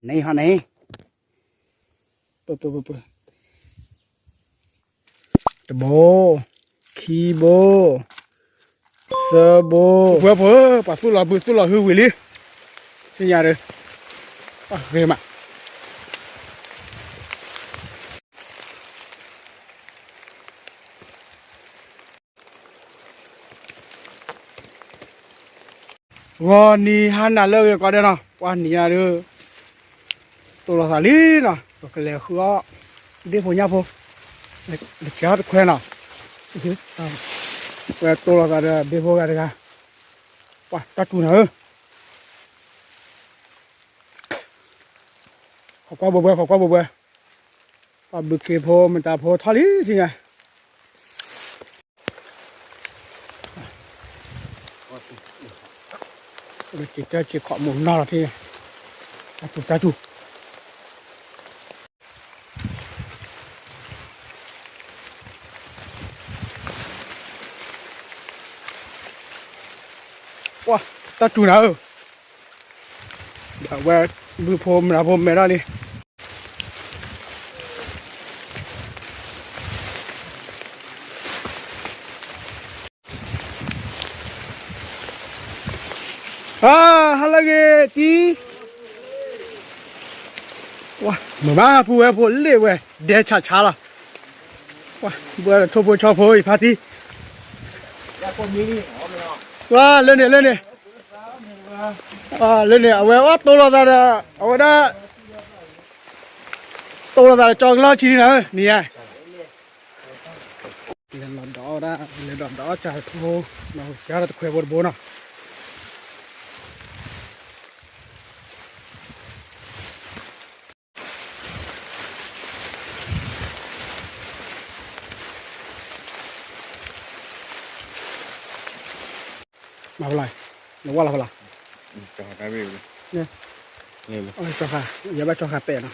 န့ၣ်ဟီန့ၣ်, တဘိ, ခံဘိ, သၢဘိ, ပှၤဖိ, ပှၤသူၣ်လီၤဘုသူၣ်လီၤဟုဝံၤလံ, သ့ၣ်ညါဒီး, ပှၤဂ့ၤမး ဂီၤနံၤဟါနၤလၢအဂ့ၤကိးဂၤဒဲးနီၤ, ပှၤနံၤညါဒီး, တိၢ်လိာ်သးလံနီၤ, ပကလဲၤဃုအီၣ်, ဒ့ၣ်ဖိညၣ်ဖိ, လၢကၢတခွဲနီၤ, ဝဲတိၢ်လိာ်သးဒီးဘ့ၣ်ဖိဂၤတဂၤ, ပှၤတၢ်တူၢ်နၤဧၢ, ခိးကွၢ်ဘှဲဘှဲ ခိးကွၢ်ဘှဲဘှဲ, ပှၤဘုခ့ဖိမတၤဖိထီၣ်လံသ့ၣ်ညါ လၢက့ၤကၢက့ၤခိးမူးနီၢ်လီၤထံၣ်, တၢ်တူၢ်တၢ်တူၢ်, ပှၤတၢ်တူၢ်နၤဧၢ, ဒီးအဝဲဘုဖိမတၤဖိမဲထီၣ်လံ ဟါလၢအဂ့ၤတံၤ, မုာ်ဘၣ်ဖုဝဲဖိလ့ၣ်ဝဲ, ဒဲဆးဆးလီၤ, ဘှဲထိၣ်ဖိဆီဖိအံၤဖါတံၢ်, လၢန့ၣ် လၢန့ၣ်, လၢန့ၣ် အဝဲအီၣ်တိၢ်လိာ်သးဒီး, အဝဲဒၣ် တိၢ်လိာ်သးဒီးကၠီကလီၢ်ဆံနၤဧၢ, နံၤညါ လဲၤလီၤဒီးအီၣ်ဒၣ်, လဲၤဒီးဒီးအီၣ်ကၢဖိ, ကၢဒီးတခွဲဖိတဘိနီၤ, မၤဖဲလဲၣ်, နဝၢ်လီၤဖဲလဲၣ်, ကၠီဃာ်, ယဘၣ်ကၠီဃာ်ပဲာ်နီ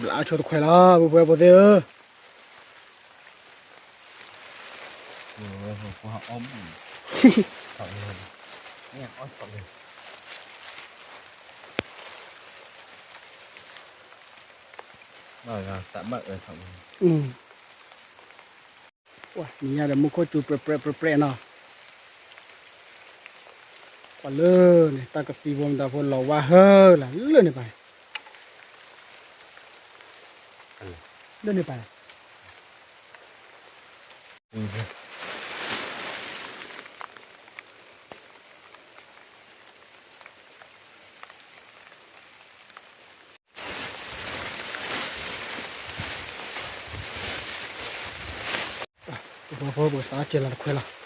ၤ, ကဘျးဆိတခွဲလီၤ ပှၤဖိသ့ၣ်ဧၢ, နံၤညါဒီးမူခိၣ်စူၤပြဲးပြဲးပြဲးပြဲးနီၤ, ပှၤလၢန့ၣ် တၢ်ကသံဖိမတၤဖိလီၤဝါဟၢလၢလၢန့ၣ်ပၤ, လၢန့ၣ်ပၤ ပဖိပကစးကဲလီၤတခွဲလီၤ.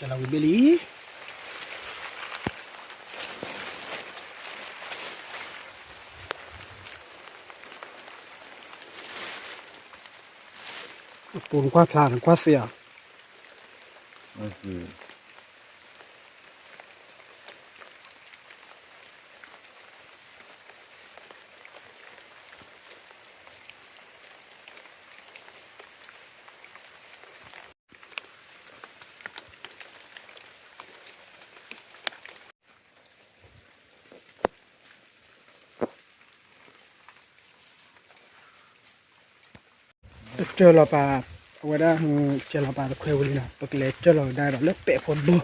ကလီၤဝံၤဘ့ၣ်လံ. အပူၤနကွၢ်ဖျါနကွၢ်သ့ဧါ.ကၢလီၤပာ်, အဝဲဒၣ်, ကၢလီၤပာ်တခွဲဝံၤလံနီၤ, ပကလဲၤကၢလီၤကဒါဒီးလၢပဲာ်ဖိတဘိ.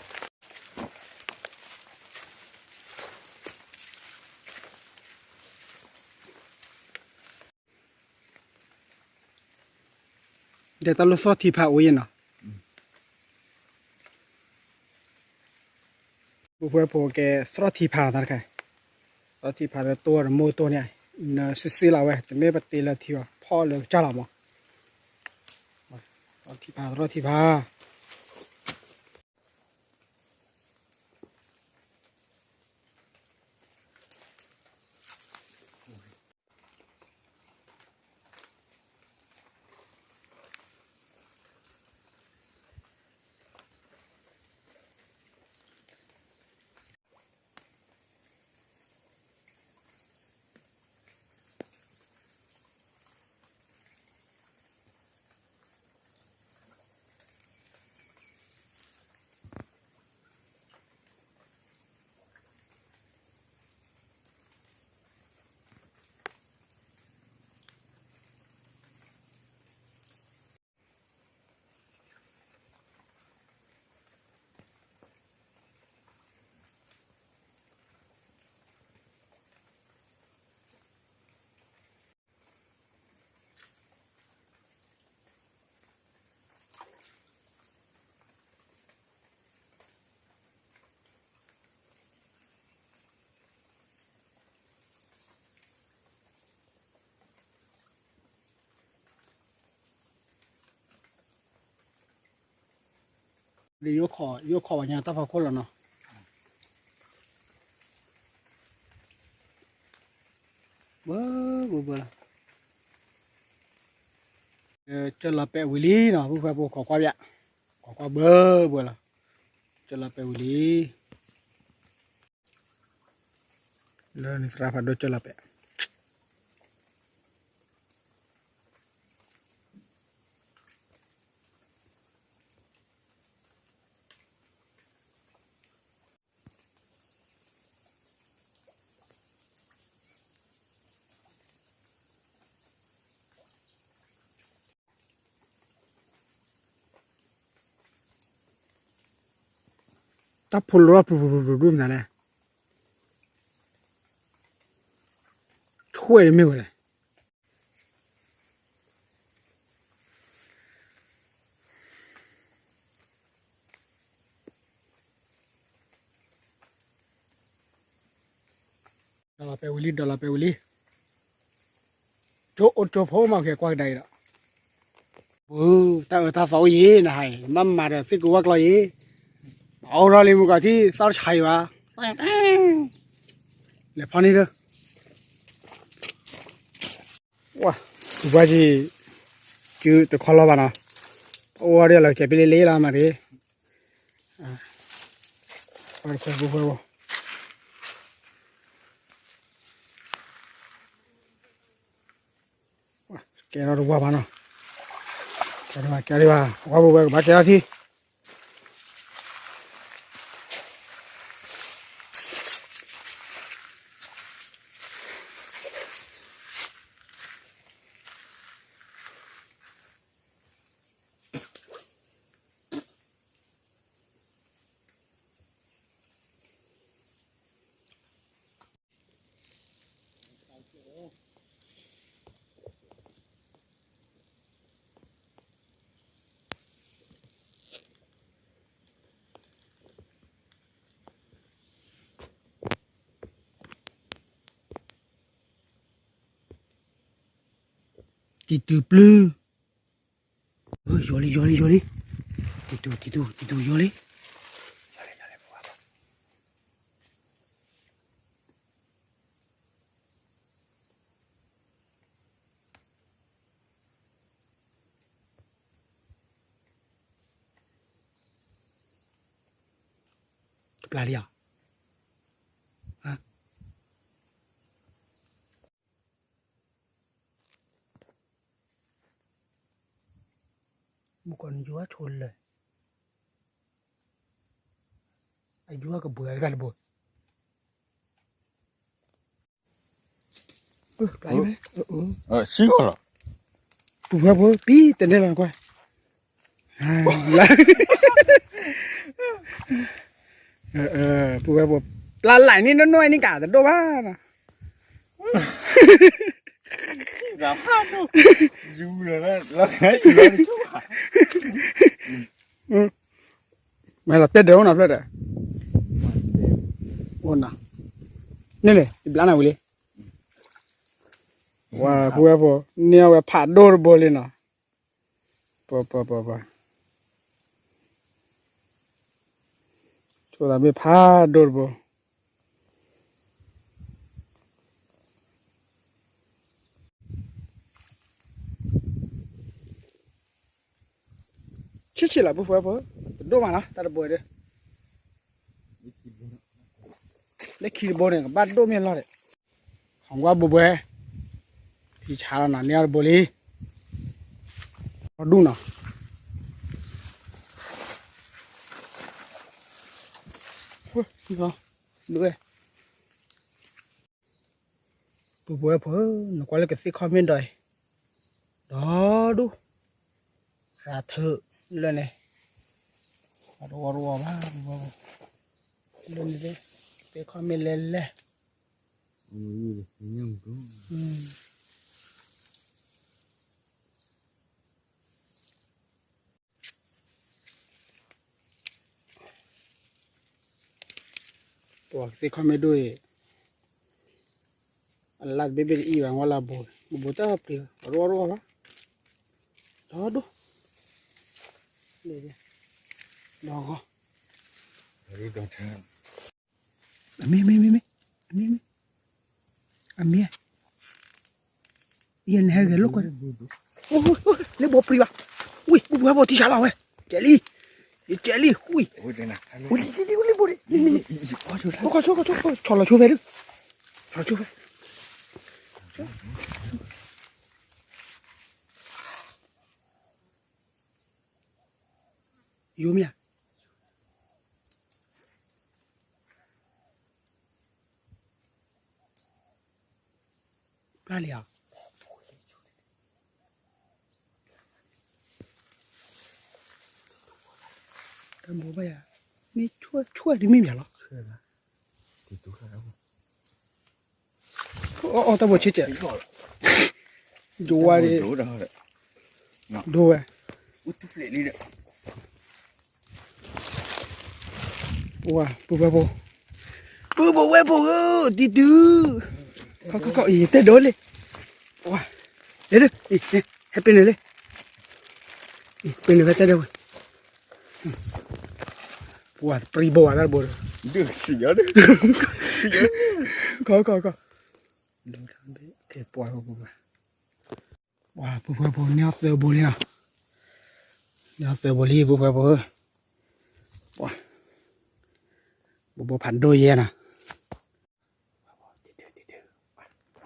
ဒီးတၢ်လိၣ်သီၣ်ထံဖးအိၣ်ယဲၢ်နီၤ. ပူၤဖဲဖိကဲသီၣ်ထံဖးလီၤတၢ်တခါ, သီၣ်ထံဖးဒီးတိၢ်ဒီးမိၢ်တိၢ်န့ၣ် နစ့စ့လီၤဝဲ တမ့ၢ်ပတ့လၢထံဘၣ် ဖီၣ်လၢကစၢ်လီၤမး, ထံဖး သရီၣ်ထံဖး. ယိခိး ယိခိးဝဲညါတၢ်ဖီခိၣ်လီၤနီၤ, ဘၢဘၢဘၢလီၤ, ကၢၢ်လီၤပဲာ်ဝံၤလံနီၤ ပုၢ်ဖိဝဲၢ်ဖိ ခိးကွၢ်ဗျ, ခိးကွၢ်ဘၢဘၢလီၤ, ကၢၢ်လီၤပဲာ်ဝံၤလံ. လၢနသရၣ်ဖးဒိၣ်ကၢၢ်လီၤပဲာ် တၢ်ဖိလိပူၤပူၤပူၤပူၤမနုၤလဲၣ်, ထွဲမ့ၢ်ဝဲလဲၣ်. ဒီးလီၤပဲာ်ဝံၤလံ ဒီးလီၤပဲာ်ဝံၤလံ, ကၠိအိၣ်ကၠိဖိမး က့ၤကွၢ်ကဒါအံၤဒီး, ပူၤ တၢ်အၢတၢ်သီအိၣ်ယံၤ နဟါအံၤ မၤမၤဒီးသ့ၣ်ကူဝၣ်ကျီယံၤ, အအိၣ်ထီၣ်လံမုၢ်ကီၤထံ သီၣ်ဆါယံၤဘၣ်, လဲၤဖီၣ်န့ၢ်ဒီး ဝါ ပှၤကံ ကံတခီလီၤဘၣ်နီၤ, အိၣ်ဝဲဒၣ်လီၤကဲၤပ့လ့လ့လီၤမးဒ်, ပှၤတခွဲးဖိခွဲးဖိ, ကဲထီၣ်တဝါဘၣ်နီၤ, ကဲထီၣ်ဘၣ် ကဲထီၣ်ဘၣ် ပှၤဖိခွဲးကဘၣ်ကဲထီၣ်ထံ တံၤတူၤပျုၢ်, ယိာ်လံ ယိာ်လံ ယိာ်လံ, တံၤတူၤ တံၤတူၤ တံၤတူၤယိာ်လံ, တပျၢ်လံဧါ, မုၢ်ကီၤနယိၤဆိလၢာ်, အယိၤကဘှံးအဂၤတဘိ, ပျၢ်လံ, ပူၤဖဲဖိ ပံတန့ၢ်လီၤကွၢ်, ပူၤဖဲဖိ ပျၢ်လၢ်န့ၣ် နီၢ်နီၢ်န့ၣ်ကးတဒိၣ်ဘၣ်နီၤ, မ့ၢ်လီၤတဲဒၢးအိၣ်နီၤဖျၢၣ်ဒီး, အိၣ်နီၤ, န့ၣ်လဲၣ် ယဘျါနၤဝံၤလံ, ပှၤ ပဝဲဖိ န့ၢ်အီၣ်ဝဲဖးဒိၣ်တဘိလံနီၤ. ပှၤ ပှၤ ပှၤ ပှၤ ဆိသးမ့ၢ်ဖးဒိၣ်တဘိ ဆံးဆံးလီၤ ပဝဲဖိ တဒိၣ်မးနီၤ တၢ်တဘိဒီး လၢခံတဘိန့ၣ် ကဘၣ်ဒိၣ်မ့ၢ်လီၤဒီး ဟီၣ်ကွၢ်ဘိဘွဲ ထံဆါလီၤနီၤ န့ၢ်အီၣ်တဘိလံ အီၣ်ဒူၣ်နီၤ ဒိၣ်ဝဲ ပဝဲဖိ နကွၢ်လၢကသ့ၣ်ခီၣ်မ့ၢ်ဒီးအံၤ ဒီဒူၣ် ရၤထၢၣ်လၢန့ၣ် အတဝီတဝီဘၣ် ပဝဲဖိ လၢန့ၣ် သ့ၣ်ခီၣ်မ့ၢ်လဲၣ်လဲၣ် ပှၤကသ့ၣ်ခီၣ်မ့ၢ်ဒိၣ်အံၤ အလၢ်တဘ့ၣ်ဘ့ၣ်တအံၣ်ဘၣ် ဝဲလၢအဘိ ဘိတၢ်ပျံၤ အရိအရိဘၣ် ဒီဒိၣ် ဒီဂီၢ် အမ့ၢ် မ့ၢ် မ့ၢ် မ့ၢ် အမ့ၢ် မ့ၢ် အမ့ၢ် ယဲန့ၣ်ဟဲဂဲၤလိာ်ကွဲ န့ၣ်ဘိပျံၤဘၣ် ဝံၢ် ပဝဲဖိထံဆါလီၤဝဲ ကဲလံ ယကဲလံ ဝံၢ် ဝံၢ် လံ လံ လံ လံ ဘိန့ၣ် လံ လံ လံ ခီဆိ ခီဆိ ခီဆိ ဆီလီၤဆိဖဲဒု ဆီလီၤဆိဖဲ ယိမ့ၢ်ဧါ ပျၢ်လံဧါ တၢ်ဘိဘၣ်ယၤ မ့ၢ်ဆွဲၣ် ဆွဲၣ်ဒ်မ့ၢ်မ့ၢ်လီၤ အီၣ် အီၣ် တၢ်ဘိဆ့ကဲး ဒိဝဲဒၣ် ဒိဝဲ ပဝဲ ပဝဲဖိ ပဝဲဖိဧၢ တံၤတုၤ ခီ ခီ ခီ အံၤ တဲဒိးလံ ပဝဲ လဲၤလၢ အံၤ ဟဲပ့ၤန့ၣ်လံ အံၤ ပ့ၤန့ၣ်ဖဲတဲဒိးဝဲ ပဝဲ ပရံဘိဝဲတၢ်တဘိဒီး ခီ ခီ ခီ ပဝဲ ပဝဲ ပဝဲဖိ န့ၢ်အီၣ်သၢဘိလံနီၤ န့ၢ်အီၣ်သၢဘိလံ ပဝဲဖိ ပှၤ ဘိဘိဖးဒိၣ်ယဲနီၤ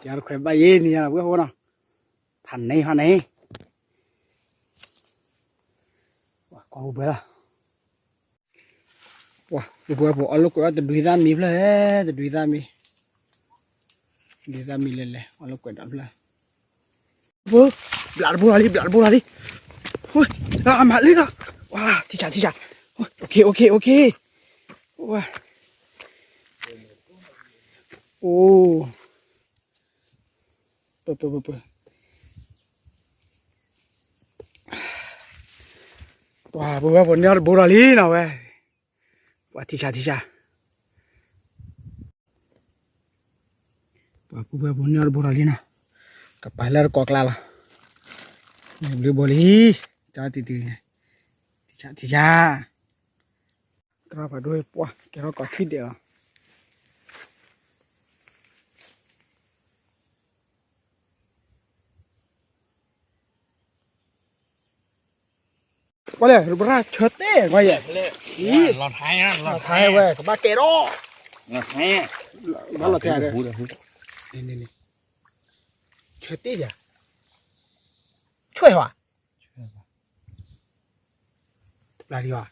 ကဲတခွဲးဘၣ်ယဲန့ၣ်ယၤ ပဝဲဖိနီၤ ဖးန့ၢ်ဖးန့ၢ် ကွၢ်ပဝဲလီၤ ပှၤ ပဝဲဖိ အီၣ်လိာ်ကွဲးအီၣ်တဒွံသၣ်မံဖျၢၣ် တဒွံသၣ်မံ တဒွံသၣ်မံလဲၤလဲၤ အီၣ်လိာ်ကွဲးဒီးဖျၢၣ် ဘျးတဘိလီၤလံ ဘျးတဘိလီၤလံ လၢအမၤလံလီၤ ဝါ ထံဆး ထံဆး OK OK OK ဝါ အိ ပၢ ပၢ ပၢ ပၢ ပှၤ ပဝဲဖိန့ၢ်အီၣ်တဘိလီၤလံနီၤဝဲ ပှၤထံဆး ထံဆး ပှၤ ပဝဲဖိန့ၢ်အီၣ်တဘိလီၤလံနီၤ ကပၤလၢတကိးကျါလီၤ န့ၣ်ဘျုးဘိလံ တၢ်တံၤတံၤ ထံဆး ထံဆး သရၣ်ဖးဒိၣ်ပှၢ် ကဲထီၣ်ကိးထံၣ်ဒဲးလီၤ ကွၢ်လဲၣ် ရူပရၣ်ဆၢတဲာ်ကွၢ်ယဲၢ် လီၤထါ လီၤထါဝဲ ကဘၣ်ကဲထီၣ် ဘၣ်လီၤတဲာ်ဒီး ဆၢတဲာ်ယၤ ဆွဲၣ်ဝဲ တပျၢ်ဒံး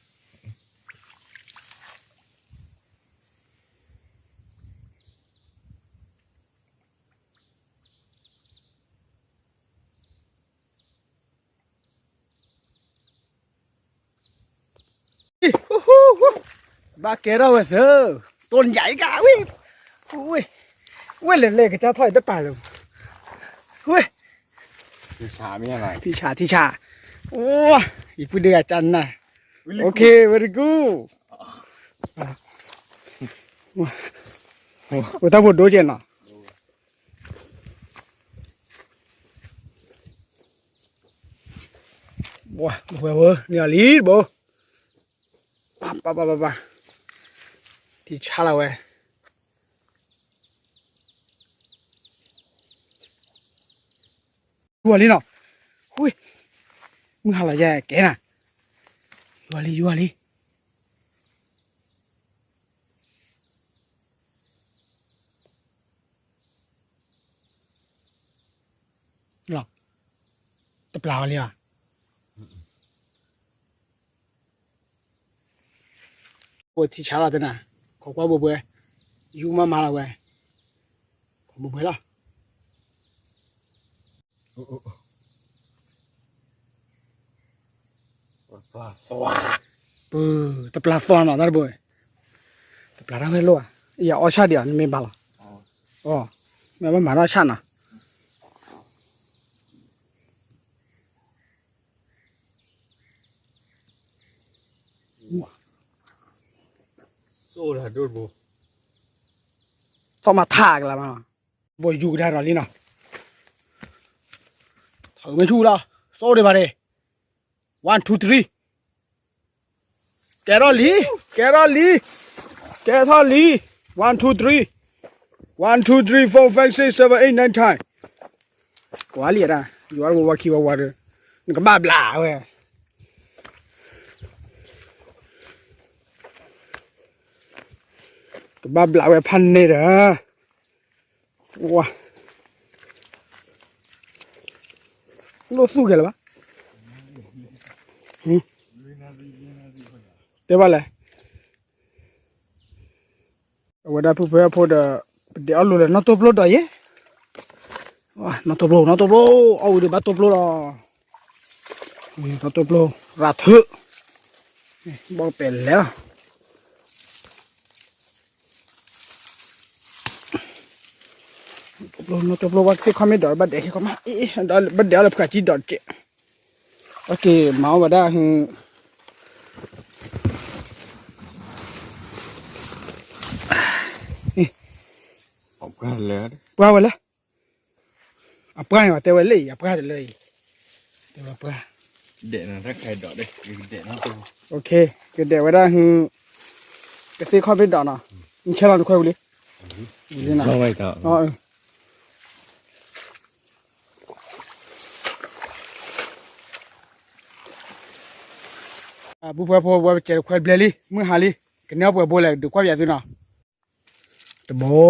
ဘၣ် ဘၣ်ကဲထီၣ်ဝဲသၢ တိၢ်ညါအံၤကဝံၤ ဝဲလဲၣ်လဲၣ် ကစၢ်ထီၣ်အံၤတပာ်လၢၤ ဝဲ ထံဆး ထံဆး အိ ယပုၢ်ဒ့ဂၤကနၣ် OK very good အိ တၢ်ဖိဒိကဲနီၤ ပှၤ ပှၤ ပှၤ ပှၤ ပှၤ ပှၤ န့ၢ်အီၤလံတဘိ, ပၢ် ပၢ် ပၢ် ပၢ်, ထံဆါလီၤဝဲ, ယူၤလံနီၤ, ဝ့ၢ်, မုၢ်ဟါလီၤယဲကဲနၤ, ယူၤလံ ယူၤလံ လီၤ, တပျၢ်အီၤလံဧါ, ပထံဆါလီၤတနၤ, ခိးကွၢ်ဘိဘွဲ, ယူၤမၤမၤလီၤဝဲ, ခိးဘိဘွဲလီၤ, ပ, တပျၢ်သွါနီၤ တၢ်တဘိ, တပျၢ်တၢ်ဝဲလိၣ်ဧါ, ယအီၣ်ဆၣ်ဒံးဧါ နမ့ၢ်ဘၣ်လီၤ, အီ, မ့ၢ်ဘၣ်မၤထီၣ်ဆၣ်နီၤ သီၣ်မၤထးကလါမး, ဘိယူၤကဒါဒီးလံနီၤ, ထီၣ်မ့ၢ်ဆူၣ်လီၤ, စီၣ်ဒံးဘၣ်ဒံး, one two three, ကဲထီၣ်လံ, ကဲထီၣ်လံ, ကဲထီၣ်လံ, one two three, one two three four five six seven eight nine ten, ကွၢ်လံဒၣ်, ယွၤဝဲဝါခံဝဲဝါဒီး, နကဘၣ်ဘျးဝဲ ကဘၣ်ဘျးဝဲဖးန့ၣ်ဒီး, ဝါ, လိၣ်သူၣ်ကဲလၢၤဘၣ်, တဲဘၣ်လဲၣ်, အဝဲဒၣ်ဖုဖုအဖိဒီး, ပဒဲးအီၣ်လိၤလၢနီၢ်တိၢ်ပျိဒီးယဲ, နီၢ်တိၢ်ပျိ နီၢ်တိၢ်ပျိ, အီၣ်ဝံၤဒီးဘၣ်တိၢ်ပျိလီၤ, နီၢ်တိၢ်ပျိ, ရၤထုး, ဘီကပဲာ်လဲၣ်လီၤ နီၢ်တိၢ်ပျိ နီၢ်တိၢ်ပျိ ဘၣ်သ့ၣ်ခီၣ်မ့ၢ်ဒီး ဘၣ်ဒဲးခဲကီမး, ဘၣ်ဒဲးအီၣ်လၢဖုခးကံဒီးတကဲး, အက့ၤမၤအီၣ်ဝဲဒၣ်, ပှၢ်ဝဲလဲၣ်, အပှၢ်န့ၣ် တဲဝဲလၢအံၤ အပှၢ်တလၢအံၤ, တဲဝဲပှၢ်, ကဒဲးဝဲဒၣ်, ကသ့ၣ်ခီၣ်ဖ့ဒီးနီၤ, နဆဲလီၤတခွဲဝံၤလံ, ပုၢ်ဖိဝဲၢ်ဖိ ဝဲပစဲးတခွဲဘျဲၣ်လံ မုၢ်ဟါလံ, ကန့ၢ်အီၣ်ပှဲၤဘိလဲၣ် ဒုးကွၢ်ပယၤသုနီၤ, တဘိ,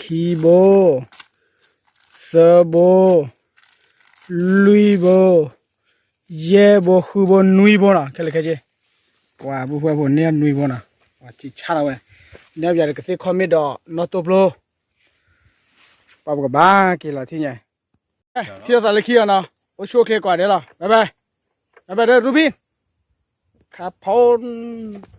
ခံဘိ, သၢဘိ, လွံၢ်ဘိ, ယဲၢ်ဘိ, ဃုဘိ, နွံဘိနီၤ, ခဲလၢာ်ခဲဆ့, ပှၤပုၢ်ဖိဝဲၢ်ဖိန့ၢ်အီၣ်နွံဘိနီၤ, ပှၤထံဆါလီၤဝဲ, န့ၢ်ပယၤဒီးကသ့ၣ်ခီၣ်မ့ၢ်ဒီးနီၢ်တိၢ်ပျိ, ပှၤပကဘၣ်က့ၤလီၤထံၣ်ညါ, ထံၣ်လိာ်သးလၢခံအီၤနီၤ, အိၣ်ဆူၣ်အိၣ်ချ့ကိးဂၤဒဲးလီၤ, bye bye, bye bye ဒီး Rubin, ခါဖီ